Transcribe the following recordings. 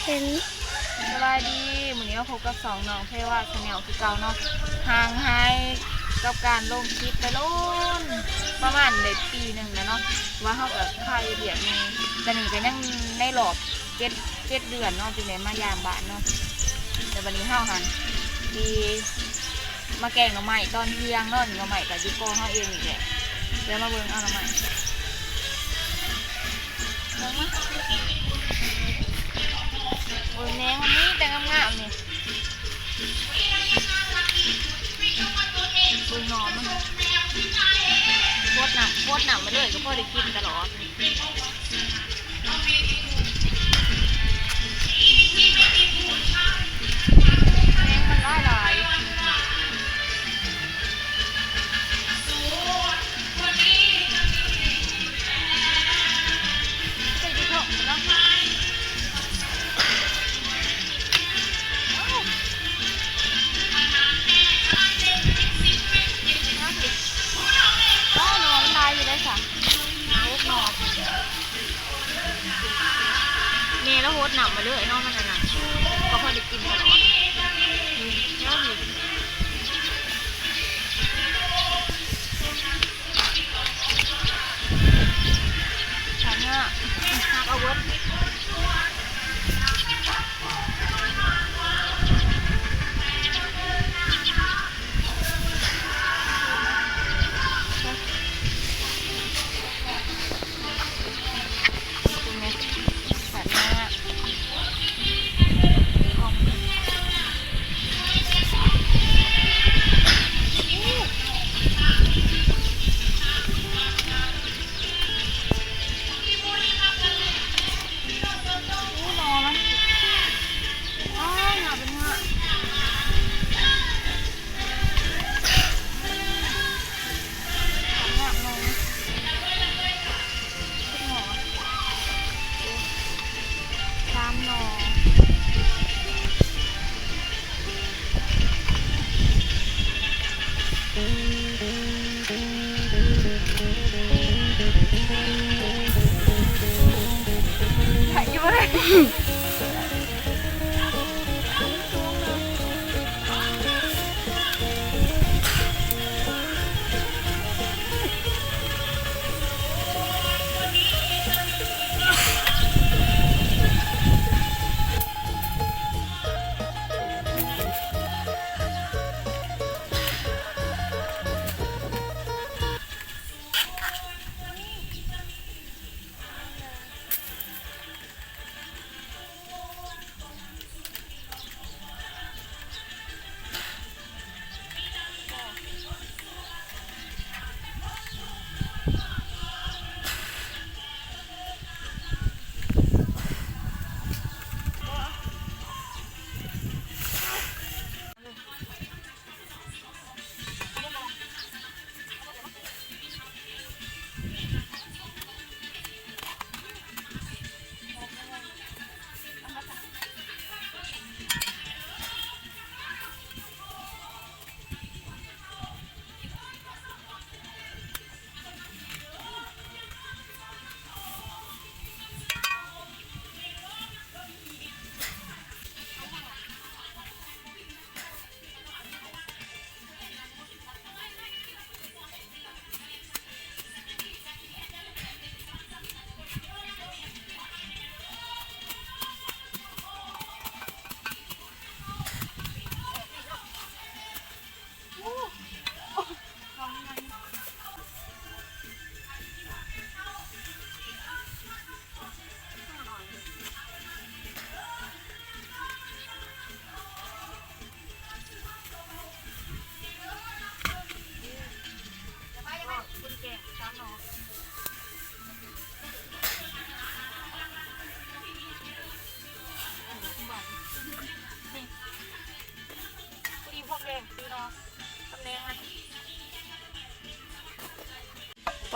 ເປັນ ສະບາຍດີ ມື້ນີ້ມາພົບກັບຊ່ອງນ້ອງເພວາແຊນແນວຄືເກົ່າເນາະ. ຫ່າງຫາຍກັບການລົງຄລິບໄປດົນ ປະມານໄດ້ປີໜຶ່ງແລ້ວເນາະ ວ່າເຮົາກໍຄາເຮັດວຽກແດ່. ຕອນນີ້ກໍຍັງໃນລອບເຈັດ ເຈັດເດືອນເນາະ ຈຶ່ງໄດ້ມາຢາມບ້ານເນາະ. ແຕ່ບັດນີ້ເຮົາຫັ້ນຊິ ມາແກງໜໍ່ໄມ້ຕອນທ່ຽງເນາະ. ໜໍ່ໄມ້ກໍຢູ່ກໍເຮົາເອງນີ້ແຫຼະ. ດຽວມາເບິ່ງເອົາໜໍ່ໄມ້ ເບິ່ງມາ ເບິ່ງແມງມັນມີແຕ່ງາມໆນີ້. ເບິ່ງໜໍ່ມັນ ຟົດນ້ຳ ຟົດນ້ຳມາເລີຍ ກໍພໍໄດ້ກິນຕະຫຼອດ. ແມງມັນຫຼາຍໆ ໃສ່ຢູ່ເທິງເນາະ. ວ້າວ ໜໍ່ມັນຫຼາຍຢູ່ເດ້ຊະ ຫົກໜໍ່. ແມ່ລາວຫົດນ້ຳມາເລີຍເນາະ ມັນອັນນັ້ນ ກໍພໍໄດ້ກິນຕະຫຼອດ. ນີ້ ງາມຢູ່ ຫາກເອົາເບິດ.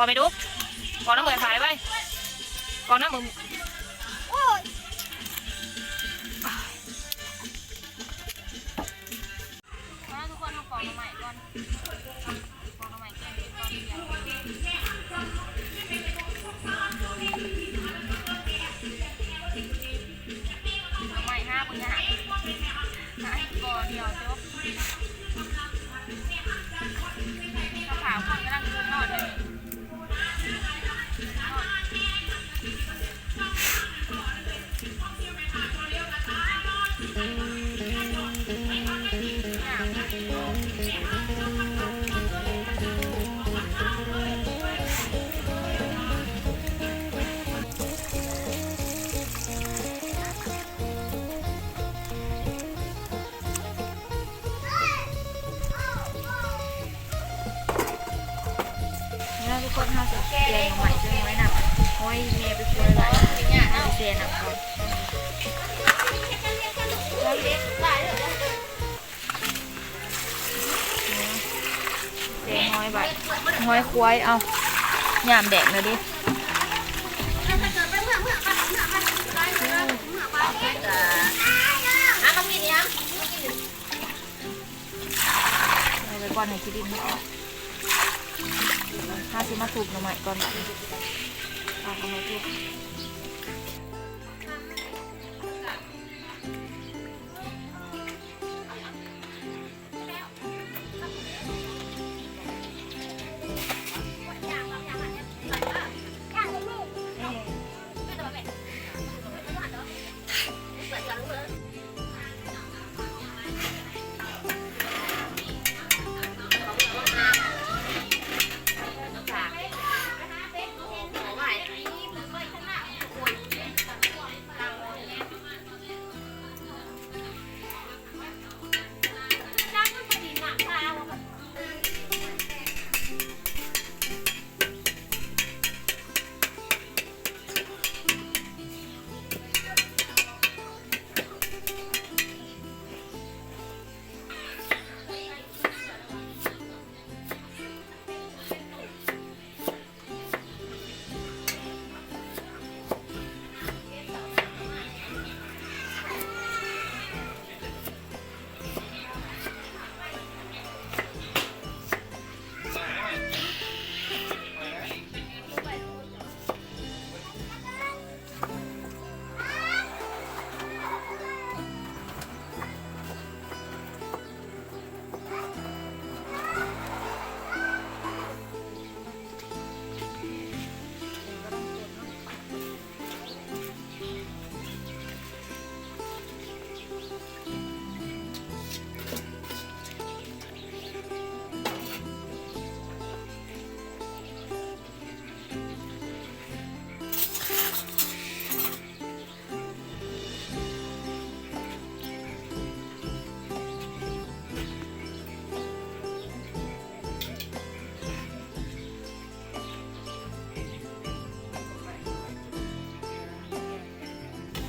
ພໍແມ່ດຸກ ເວົ້ານຳເອື້ອຍພາຍໄວ້ ເວົ້ານຳເບິ່ງ. ໂອ້ຍ ມາທຸກຄົນ ມາປອກໜໍ່ໄມ້ກ່ອນ ປອກໜໍ່ໄມ້ແກງກິນຕອນທ່ຽງ. ໂອ້ຍ ແມ່ໄປຊ່ວຍຫຼາຍ ເອົາໄປແຊ່ນ້ຳກ່ອນ ແດງຫອຍບາດ ຫອຍຄວາຍ ເອົາ ຍາມແດງແລ້ວເດ້ ເອົາໄປກ່ອນໃຫ້ຂີ້ດິນມັນອອກ ເຮົາຊິມາທຸບໜໍ່ໄມ້ກ່ອນບາດນີ້ ເອົາເຂົ້າມາທຸບ.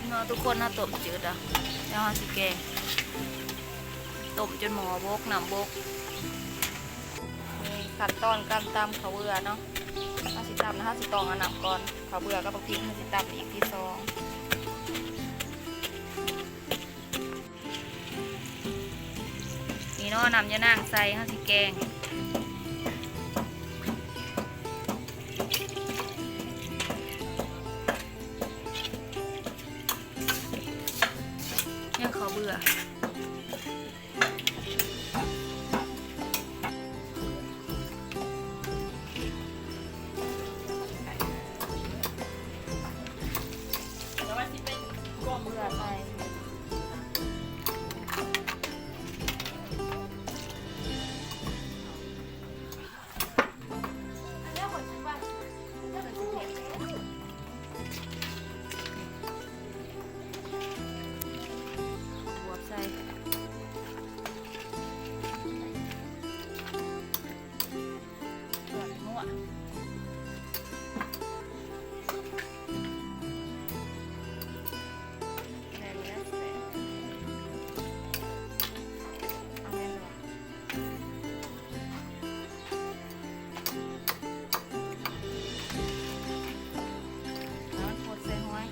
ເນາະ ທຸກຄົນ ເຮົາຕົ້ມຈືດແລ້ວ ແລ້ວເຮົາຊິແກງ ຕົ້ມຈົນໝໍ້ບົກ ນ້ຳບົກ. ນີ້ຂັ້ນຕອນການຕຳເຂົ້າເບືອເນາະ ເຮົາຊິຕຳນະ ເຮົາຊິຕ້ອງເອົານ້ຳກ່ອນ ເຂົ້າເບືອກັບບັກພິກເຮົາຊິຕຳອີກທີສອງ. ນີ້ເນາະ ນ້ຳຍານາງໃສ່ ເຮົາຊິແກງ ຍັງເຂົ້າເບືອ. ເບືອໃສ່ ບວບໃສ່ ບວບໝວກ ແມ່ນແລ້ວແຊບ ເອົາແມ່ນບໍ່? ເອົາ ຄົດໃສ່ຫອຍ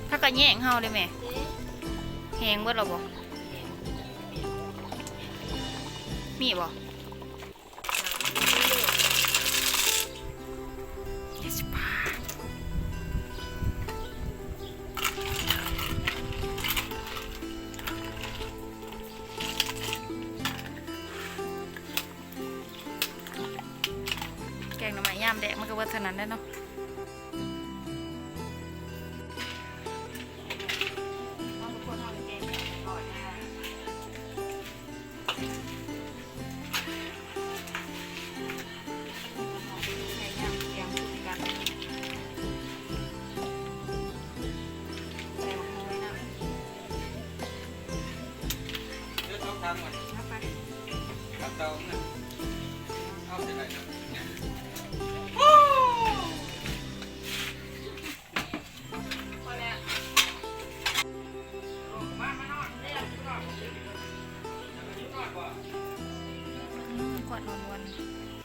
ເຂົາກະແຍ່ງເຮົາເດ້ແມ່. ແຮງເບິດແລ້ວບໍ່? ມີບໍ່? ແກງໜໍ່ໄມ້ຍາມແລ້ງມັນກະເບິດເທົ່ານັ້ນແຫຼະເນາະ. ເລືອດສອງທາງມັນ ເອົາໄປ. ເອົາເສຍໄປ ອືມ ຂວດລ້ວນໆ.